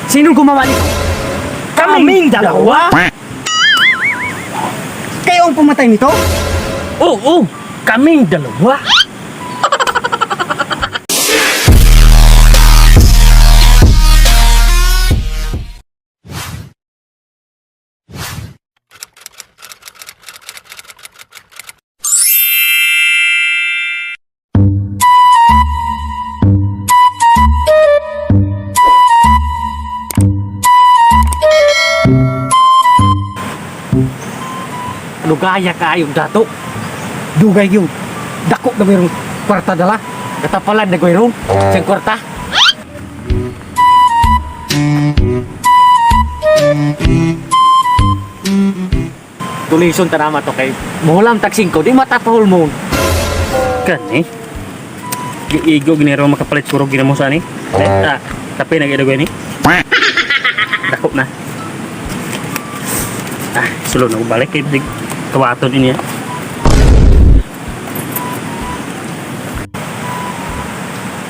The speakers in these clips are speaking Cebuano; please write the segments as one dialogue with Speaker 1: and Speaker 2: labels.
Speaker 1: Sinong gumawa nito?
Speaker 2: Kaming dalawa?
Speaker 1: Kayo ang pumatay nito?
Speaker 2: Oo, kaming dalawa.
Speaker 1: Lugaya kaayong dato. Dugay yung dako na mayroong kwarta dala. Katapalan na gayroon. Siyang kwarta. Tulison tanama to kay Mulam taksing ko, di matapahol mo.
Speaker 2: Kani? Giigo ginero makapalit surog ginamo sa ni. Ah, kape na gidagoy ni. Dako na. Ah, sulod na ko balik kay dig kawaton ini.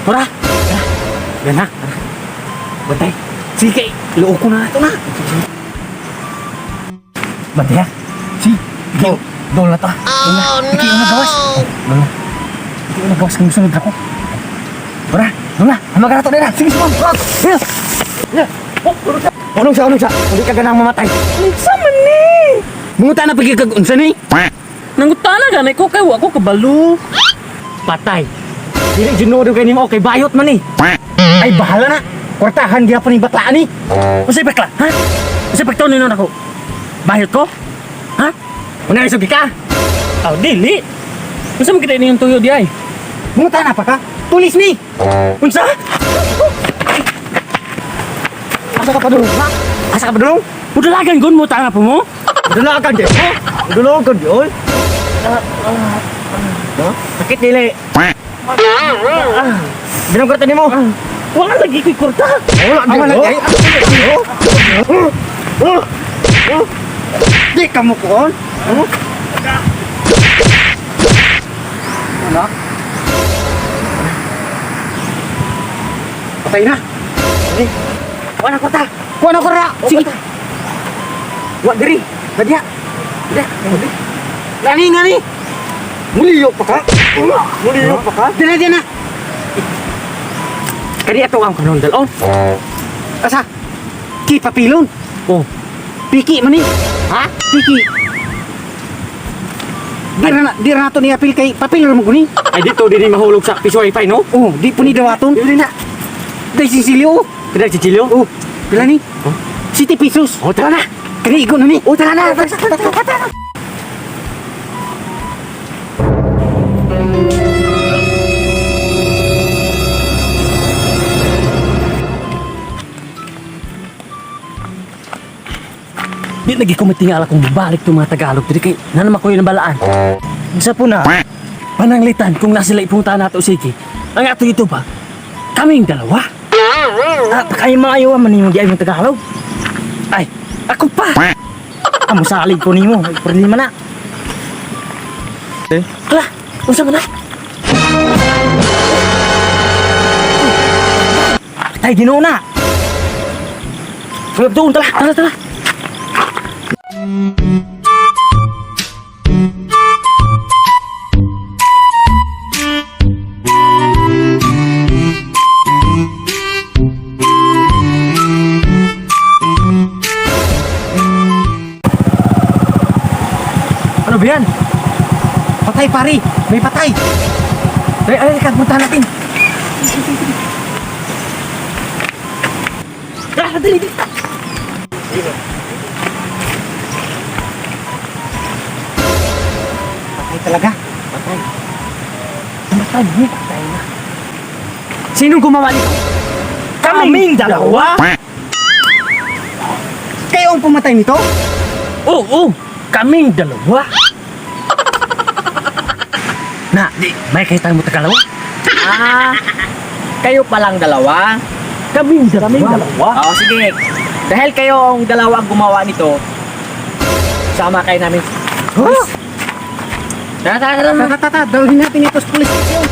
Speaker 1: Tara! Yan na. Bantay. Sige, loob ko na ito na. Bantay ha. Sige. Go. Dol na ta. Oh, no. Hindi ko nagawas. Dol na. Hindi ko nagawas kung sunod ako. Tara, dol na. Ang magarato na. Sige, sige. Yes. Yeah. Oh, Anong siya, anong siya? Hindi ka ganang mamatay.
Speaker 2: Unsa man ni?
Speaker 1: Munguta na pagkikag unsa ni?
Speaker 2: Nangutana gani ko kay wa ko kabalo.
Speaker 1: Patay. Dili junodo kay nimo kay bayot man ni. Ay bahala na. Kwartahan gyapon ni baklaan ni.
Speaker 2: Unsay bakla, ha? Unsay bakto nino nako? Bayot ko? Ha?
Speaker 1: Una isugi ka.
Speaker 2: Aw dili. Unsa man kita niyong tuyo di ay?
Speaker 1: Munguta na pa ka. Tulis ni.
Speaker 2: Unsa?
Speaker 1: Asa ka padulong ha? Asa ka padulong?
Speaker 2: Mudalagan gun mo tanga po mo?
Speaker 1: Dulagan di. Oh, dulagan di oy. Sakit dili. Binong kwarta nimo.
Speaker 2: Wala lagi ko'y kwarta.
Speaker 1: Wala di. Wala di. Di ka mo kuon. Ano? Patay na. Kuha na kwarta. Kuha na kwarta. Sige. Wa diri. Nadya. Nadya. Nani nani. Muliyo pa ka? Muliyo pa ka? Dili dili na. Kani ato ang kanon dalon. Asa? Ki papilon.
Speaker 2: Oh,
Speaker 1: Piki man ni. Ha? Piki. Di ra na to ni apil kay papil ra mo guni.
Speaker 2: ay dito din mahulog sa piso wifi no?
Speaker 1: Oh, di po ni dawaton.
Speaker 2: Dili na.
Speaker 1: Dai sisilyo.
Speaker 2: Tidak cicilyo.
Speaker 1: Oh, pila ni?
Speaker 2: Oh.
Speaker 1: City pesos.
Speaker 2: Oh, tara na.
Speaker 1: Kani igo na ni. Oh, tara na. Tara, tara, tara, tara.
Speaker 2: Di lagi ko matingala kung babalik itong mga Tagalog. Dili kay nanama ko yun ang balaan.
Speaker 1: Unsa po na?
Speaker 2: Pananglitan kung nasa sila ipunta nato sige. Ang ato ito ba? Kaming dalawa.
Speaker 1: Ah, kay maayo man nimo di ay mong Tagalog.
Speaker 2: Ay, ako pa.
Speaker 1: Amo salig ko nimo, may problema na.
Speaker 2: Hala, unsa man na?
Speaker 1: Tay Ginoo na. Sulod doon tala.
Speaker 2: Tara, tara.
Speaker 1: Ano ba yan? Patay pare, may patay. Ay, ay, ka, puntahan natin.
Speaker 2: Tara, dali, dali.
Speaker 1: Patay talaga.
Speaker 2: Patay. Patay, eh. Patay na.
Speaker 1: Sinong gumawa nito?
Speaker 2: Kaming dalawa?
Speaker 1: Kayo ang pumatay nito?
Speaker 2: Oo, kaming dalawa. Na, di, may kahit mo Tagalog?
Speaker 3: Ah, kayo palang dalawa.
Speaker 2: Kaming dalawa. Kaming dalawa.
Speaker 3: Oo, sige. Dahil kayo ang dalawa ang gumawa nito, sama kayo namin.
Speaker 1: Huh?
Speaker 3: Tara, tara, tara.
Speaker 1: Tara, tara, dalhin natin ito sa police station.